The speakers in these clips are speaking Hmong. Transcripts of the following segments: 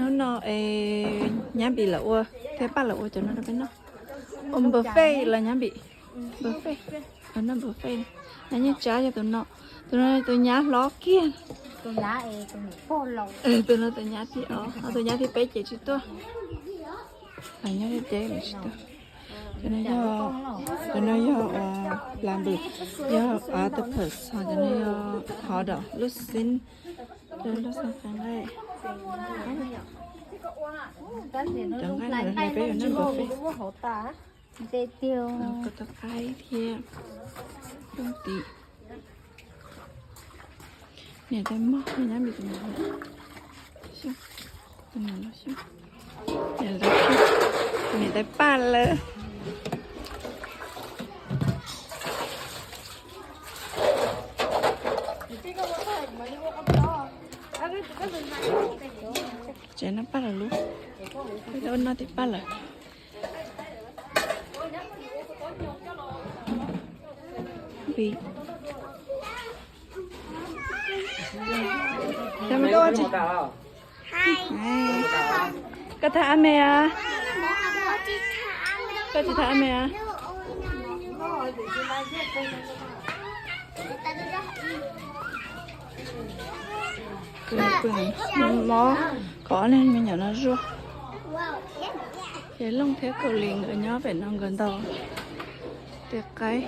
Hnub no es Nyab Npis lawv ua thiab Paj lawv ua cov no rau peb noj. Ua buffet los Nyab Npis? Buffet. Noj buffet. Nyab Nyiaj Tsab yog tus no. Tus no tus nyab hlob kiag. Tus no tus nyab thib ob, tus nyab thib peb ces tsis tuaj. Nyob teb tsis tuaj. Cov no yog, cov no yog lamb, yog octopus, ho cov no yog hot dog, lub xib, lub xib qeeb nqaij. Cov nqaij no peb yuav noj buffet. Ko taw qaib thiab rooj tim. Niam tais mog, Nyab Npis tus niam, tus niam los xyoob. Niam tais Paj lawv. Tsev no Paj lawv lub, peb noj tim Paj lawv. Koj tham ab me a? Koj tsis tham ab me a? Mob kom ob leeg me nyuam no zuaj. Ces Looj thiab Kaus Lim nkawd nyob pem no nkawd ntaus tej qaib.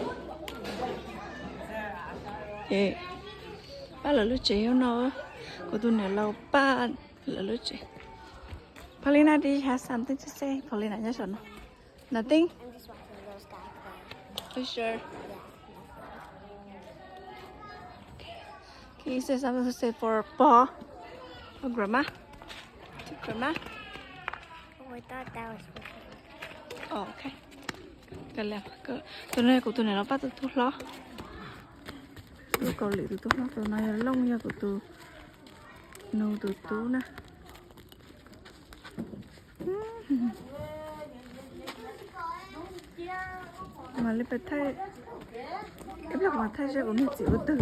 Ces Paj lawv lub tsev yog no, kuv tus niam laus Paj lawv lub tsev. Paulina, do you have something to say? Paulina nyob saum no. Nothing? Are you sure? Can you say something to say for Paul? For grandma? To grandma? Oh, okay. Tus no kuv tus niam laus Paj tus tub hlob. Lub Kaus Lim tus tub hlob, tus no yog Looj, yog kuv tus nus tus tub na. Mam li pais thaij, ib pliag kuv mam thaij seb kuv niag txiv ua twg.